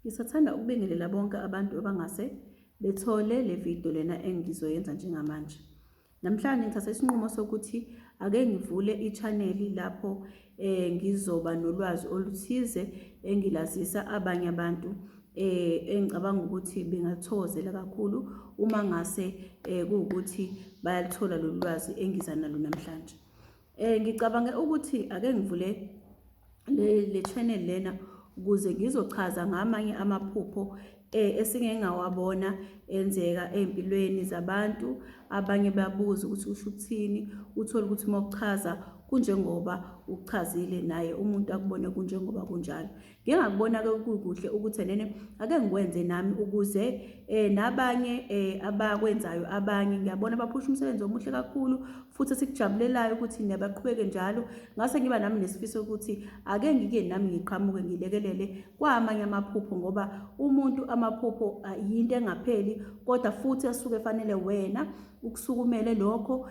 Ngisathanda ukubingelela bonke abantu abangase bethole le video lena engizoyenza njengamanje. Namhlanje ngithatha isinqumo sokuthi ake ngivule i-channel lapho ngizoba nolwazi oluthize engilazisa abanye abantu engicabanga ukuthi bengathokozela kakhulu uma ngase kuwukuthi bayalithola lolu lwazi engiza nalo namhlanje. Ngicabange ukuthi ake ngivule le channel lena ukuze ngizochaza ngamanye amaphupho esingeke ngawabona enzeka ey'mpilweni zabantu. Abanye bayabuza ukuthi kusho ukuthini, uthole ukuthi uma uchaza kunjengoba ukuchazile naye umuntu akubone kunjengoba kunjalo. Ngike ngakubona-ke kukuhle ukuthi enene ake ngikwenze nami ukuze nabanye abakwenzayo abanye ngiyabona baphusha umsebenzi omuhle kakhulu futhi esikujabulelayo ukuthi niyabaqhubeke njalo. Ngase ngiba nami nesifiso ukuthi ake ngike nami ngiqhamuke ngilekelele kwamanye amaphupho ngoba umuntu amaphupho yinto engapheli kodwa futhi asuke efanele wena ukusukumele lokho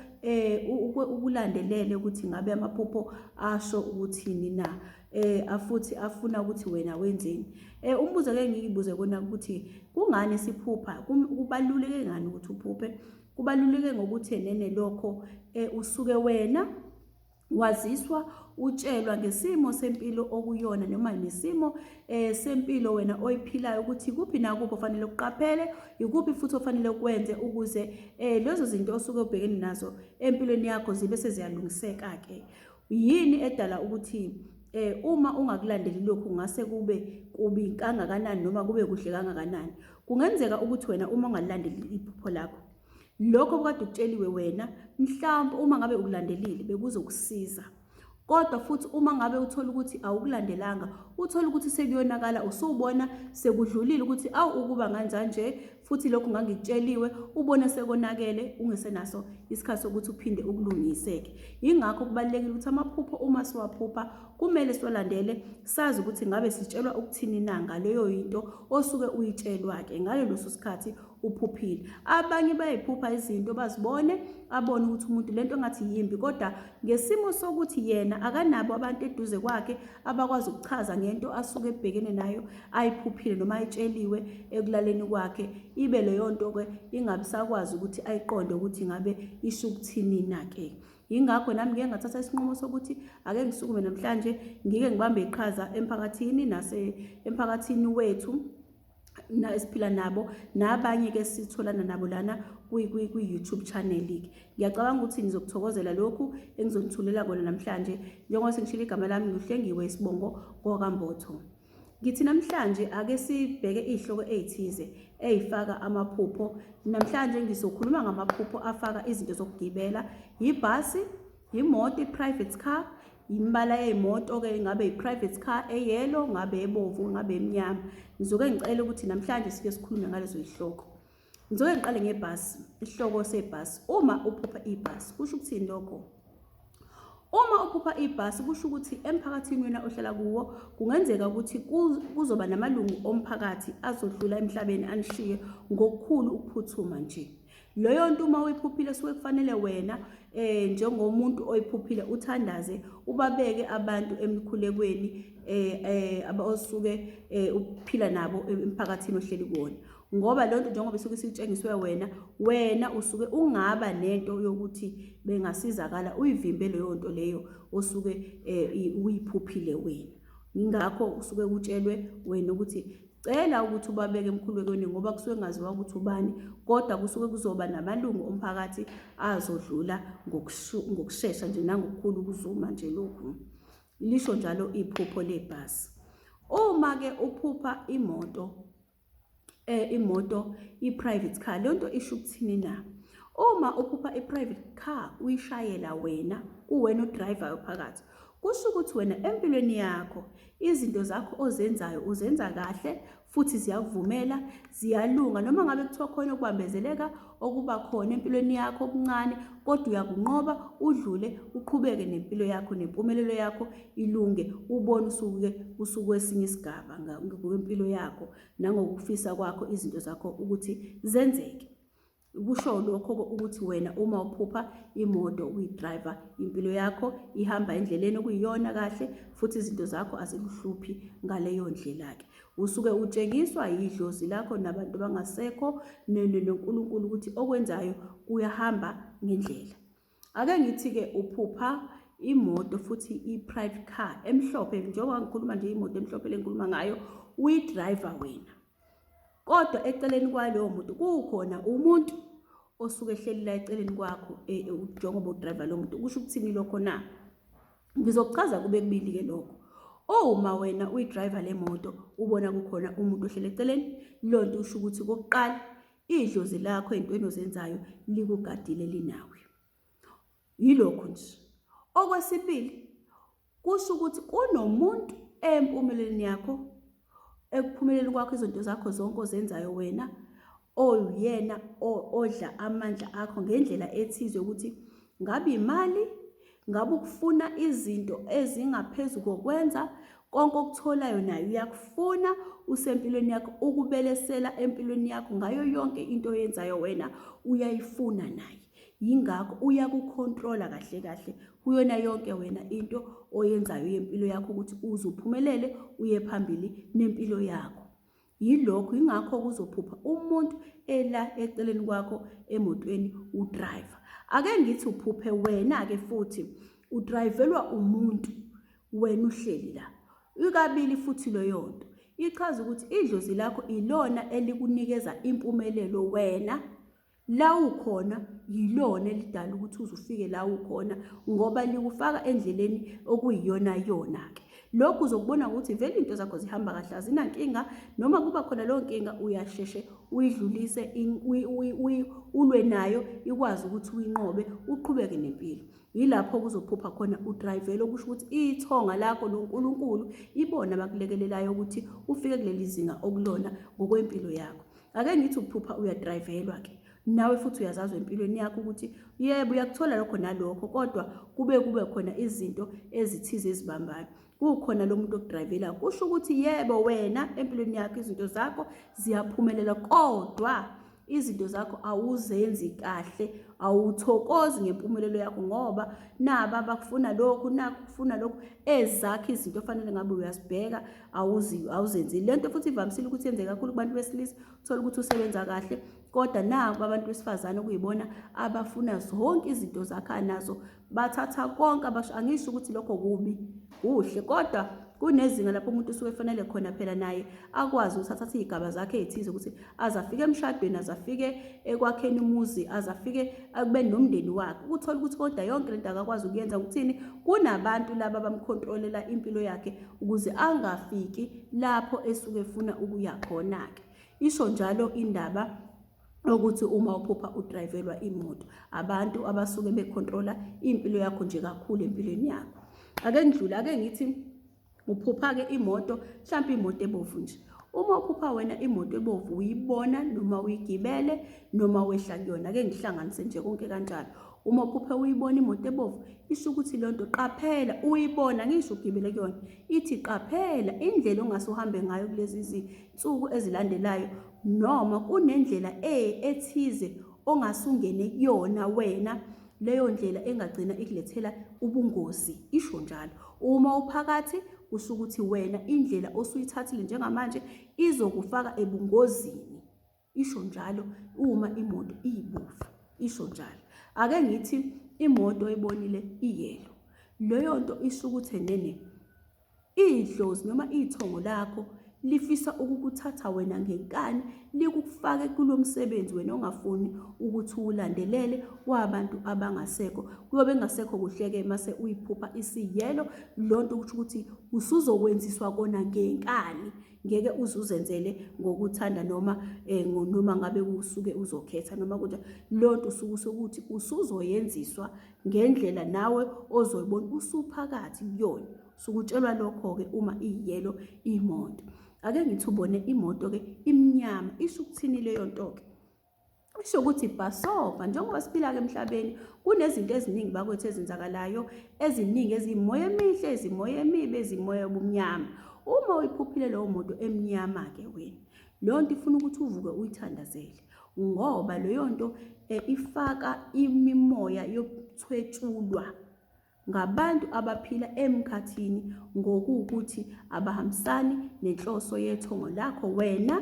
ukulandelele ukuthi ngabe amaphupho asho ukuthini na. Afuthi afuna ukuthi wena wenzeni. Umbuzo ke ngiyibuze kona ukuthi kungani siphupha, kubaluleke ngani ukuthi uphuphe? Kubaluleke ngokuthi nene lokho usuke wena waziswa utshelwa ngesimo sempilo okuyona noma nesimo sempilo wena oyiphilayo ukuthi kuphi nakuphi ofanele uqaphele, ikuphi futhi ofanele ukwenze ukuze lezo zinto osuke ubhekene nazo empilweni yakho zibe seziyalungiseka ke. Yini edala ukuthi uma ungakulandeli lokhu ngase kube kubi kangakanani noma kube kuhle kangakanani? Kungenzeka ukuthi wena uma ungalandeli iphupho lakho, lokho obukade ukutsheliwe wena, mhlawumbe uma ngabe ukulandelile bekuzokusiza. Kodwa futhi uma ngabe uthola ukuthi awukulandelanga, uthole ukuthi sekuyonakala, usubona sekudlulile ukuthi awu ukuba nganjanje futhi lokhu ngangikutsheliwe, ubone sekonakele ungesenaso isikhathi sokuthi uphinde ukulungise-ke. Yingakho kubalulekile ukuthi amaphupho uma siwaphupha kumele siwalandele, sazi ukuthi ngabe sitshelwa ukuthini na ngaleyo yinto osuke uyitshelwa-ke ngalo leso sikhathi uphuphile. Abanye bayayiphupha izinto bazibone, abone ukuthi umuntu lento engathi yimbi, kodwa ngesimo sokuthi yena akanabo abantu eduze kwakhe abakwazi ukuchaza ngento asuke ebhekene nayo ayiphuphile noma ayitsheliwe ekulaleni kwakhe, ibe leyo nto-ke ingabi sakwazi ukuthi ayiqonde ukuthi ngabe isho ukuthini na-ke. Yingakho nami ngike ngathatha isinqumo sokuthi ake ngisukume namhlanje ngike ngibambe iqhaza emphakathini nase emphakathini wethu na esiphila nabo nabanye ke sitholana nabo lana kwi-YouTube channel ke. Ngiyacabanga ukuthi nizokuthokozela lokhu engizonithulela kona namhlanje njengoba sengishilo igama lami nguHlengiwe isibongo kokaMbotho. Ngithi namhlanje ake sibheke iy'hloko ey'thize ey'faka amaphupho. Namhlanje ngizokhuluma ngamaphupho afaka izinto zokugibela, yibhasi, yimoto i-private car, imibala yey'moto-ke ngabe i-private car eyellow, ngabe ebomvu, ngabe emnyama. Ngizoke ngicele ukuthi namhlanje sike sikhulume ngalezo y'hloko. Ngizoke ngiqale ngebhasi, isihloko sebhasi. Uma uphupha ibhasi, kusho ukuthini lokho? Uma uphupha ibhasi kusho ukuthi emphakathini wena ohlala kuwo kungenzeka ukuthi kuzoba namalungu omphakathi azodlula emhlabeni anishiye ngokukhulu ukuphuthuma nje. Leyo nto uma uyiphuphile suke kufanele wena njengomuntu oyiphuphile uthandaze ubabeke abantu emikhulekweni osuke uphila nabo emphakathini ohleli kuwona. Ngoba leyo nto njengoba isuke isitshengiswe wena, wena usuke ungaba nento yokuthi bengasizakala uyivimbe leyo nto leyo osuke uyiphuphile wena. Yingakho usuke kutshelwe wena ukuthi cela ukuthi ubabeke emkhulekweni ngoba kusuke kungaziwa ukuthi ubani, kodwa kusuke kuzoba namalungu omphakathi azodlula ngokushesha nje nangokukhulu ukuzuma nje lokhu. Lisho njalo iphupho lebhasi. Uma-ke uphupha imoto, imoto i-private car, leyo nto isho ukuthini na? Uma uphupha i-private car uyishayela wena, kuwena odrayivayo phakathi, kusho ukuthi wena empilweni yakho izinto zakho ozenzayo uzenza kahle futhi ziyakuvumela, ziyalunga. Noma ngabe kuthiwa khona ukubambezeleka okuba khona empilweni yakho okuncane, kodwa uyakunqoba udlule uqhubeke nempilo yakho nempumelelo yakho ilunge, ubone usuke usukwesinye isigaba ngokwempilo yakho nangokufisa kwakho izinto zakho ukuthi zenzeke. Kusho lokho ukuthi wena uma uphupha imoto uyidrayiva impilo yakho ihamba endleleni okuyiyona kahle futhi izinto zakho azikuhluphi ngaleyo ndlela-ke. Usuke utshengiswa yidlozi lakho nabantu abangasekho noNkulunkulu ukuthi okwenzayo kuyahamba ngendlela. Ake ngithi-ke uphupha imoto futhi i-private car emhlophe njengoba ngikhuluma nje imoto emhlophe le ngikhuluma ngayo uyidrayiva wena. Kodwa eceleni kwalowo muntu kukhona umuntu osuke ehleli la eceleni kwakho njengoba udrayiva lo muntu. Kusho ukuthini lokho na? Ngizokuchaza kube kubili-ke lokho. Uma wena uyidrayiva le moto ubona kukhona umuntu ohleli eceleni, leyo nto usho ukuthi kokuqala idlozi lakho ey'ntweni ozenzayo likugadile linawe. Yilokho nje. Okwesibili, kusho ukuthi kunomuntu empumelelweni yakho, ekuphumeleleni kwakho izinto zakho zonke ozenzayo wena, oyena odla amandla akho ngendlela ethize ukuthi ngabe imali, ngabe ukufuna izinto ezingaphezu kokwenza, konke okutholayo naye uyakufuna usempilweni yakho, ukubelesela empilweni yakho ngayo yonke into oyenzayo wena uyayifuna naye. Yingakho uyakukhontrola kahle kahle kuyona yonke wena into oyenzayo yempilo yakho ukuthi uze uphumelele uye phambili nempilo yakho. Yilokho yingakho kuzophupha umuntu ela eceleni kwakho emotweni udriver. Ake ngithi uphuphe wena-ke futhi udrayivelwa umuntu wena uhleli la. Ikabili futhi leyo nto. Ichaza ukuthi idlozi lakho ilona elikunikeza impumelelo wena La ukhona yilona elidala ukuthi uze ufike la ukhona ngoba likufaka endleleni okuyiyona yona-ke. Lokhu uzokubona ukuthi vele into zakho zihamba kahle azinankinga noma kuba khona leyo nkinga uyasheshe uyidlulise ulwe nayo ikwazi ukuthi uyinqobe uqhubeke nempilo. Yilapho kuzophupha khona udrayivela okusho ukuthi ithonga lakho noNkulunkulu ibona abakulekelelayo ukuthi ufike kuleli zinga okulona ngokwempilo yakho. Ake ngithi uphupha uyadrayivelwa ke nawe futhi uyazazi empilweni yakho ukuthi yebo uyakuthola lokho nalokho kodwa kube kube khona izinto ezithize ezibambayo kukhona lo muntu okudrayivela kusho ukuthi yebo wena empilweni yakho izinto zakho ziyaphumelela kodwa izinto zakho awuzenzi kahle awuthokozi ngempumelelo yakho ngoba naba bakufuna lokhu nakho kufuna lokhu ezakho izinto ofanele ngabe uyazibheka awuzi awuzenzi le nto futhi ivamisile ukuthi yenzeke kakhulu kubantu besilisa uthola ukuthi usebenza kahle kodwa nabo abantu besifazane okuyibona abafuna zonke izinto zakhe anazo bathatha konke abasho angisho ukuthi lokho kubi kuhle kodwa kunezinga lapho umuntu usuke efanele khona phela naye akwazi ukuthi athathe iy'gaba zakhe ey'thize ukuthi aze afike emshadweni aze afike ekwakheni umuzi aze afike ekubeni nomndeni wakhe ukuthola ukuthi kodwa yonke lento akakwazi ukuyenza ukuthini kunabantu laba abamkhontrolela impilo yakhe ukuze angafiki lapho esuke efuna ukuya khona-ke isho njalo indaba ukuthi uma uphupha udrayivelwa imoto abantu abasuke bekhontrola impilo yakho nje kakhulu empilweni yakho ake ngidlule ake ngithi uphupha-ke imoto mhlawumpe imoto ebovu nje uma uphupha wena imoto ebovu uyibona noma uyigibele noma wehla kuyona ake ngihlanganise nje konke kanjalo uma uphuphe uyibona imoto ebovu isho ukuthi leyo nto qaphela uyibona ngisho ugibele kuyona ithi qaphela indlela ongase uhambe ngayo kulezi zinsuku ezilandelayo noma kunendlela e ethize ongase ungene kuyona wena leyo ndlela engagcina ikulethela ubungozi isho njalo uma uphakathi kusho ukuthi wena indlela osuyithathile njengamanje izokufaka ebungozini isho njalo uma imoto iyibovu isho njalo ake ngithi imoto oyibonile iyelo leyo nto isho ukuthi nene Idlozi noma ithongo lakho lifisa ukukuthatha wena ngenkani likufake kulo msebenzi wena ongafuni ukuthi uwulandelele wabantu abangasekho. Kuyobe kungasekho kuhle-ke mase uyiphupha isiyelo, loo nto kusho ukuthi usuzokwenziswa kona ngenkani, ngeke uze uzenzele ngokuthanda noma um noma ngabe usuke uzokhetha noma kunjani. Leyo nto usuke usukuthi usuzoyenziswa ngendlela nawe ozoyibona usuphakathi kuyona. Sukutshelwa lokho-ke uma iyelo imoto. Ake ngithi ubone imoto-ke imnyama, isho ukuthini leyo nto-ke? Isho ukuthi bhasobha njengoba siphila-ke emhlabeni kunezinto eziningi bakwethu ezenzakalayo eziningi eziyimoya emihle, izimoya emibi, izimoya yobumnyama. Uma uyiphuphile leyo moto emnyama-ke wena, leyo nto ifuna ukuthi uvuke uyithandazele. Ngoba leyo nto eh, ifaka imimoya yokuthwetshulwa ngabantu abaphila emkhathini ngokuwukuthi abahambisani nenhloso yethongo lakho wena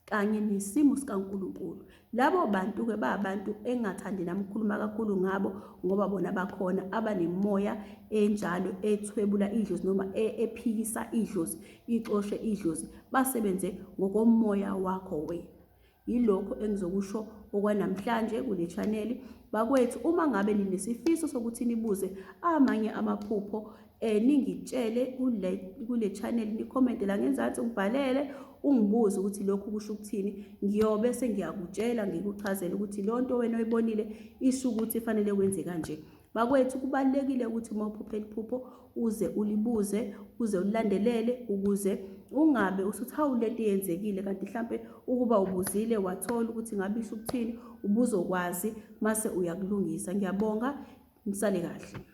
kanye nesimo sikaNkulunkulu. Labo bantu-ke babantu engingathandi nami ukukhuluma kakhulu ngabo ngoba bona bakhona abanemimoya enjalo ethwebula idlozi noma e, ephikisa idlozi, ixoshe idlozi, basebenze ngokomoya wakho wena. Yilokho engizokusho okwanamhlanje kule chaneli. Bakwethu uma ngabe ninesifiso sokuthi nibuze amanye amaphupho eh ningitshele kule kule channel nikhomente la ngenzansi ungibhalele ungibuze ukuthi lokhu kusho ukuthini ngiyobe sengiyakutshela ngikuchazele ukuthi lonto wena oyibonile isho ukuthi fanele wenze kanje Bakwethu kubalulekile ukuthi uma uphupha eliphupho uze ulibuze uze ulilandelele ukuze ungabe usuthi hawu lento yenzekile kanti mhlampe ukuba ubuzile wathola ukuthi ngabe isho ukuthini ubuzokwazi mase uyakulungisa. Ngiyabonga nisale kahle.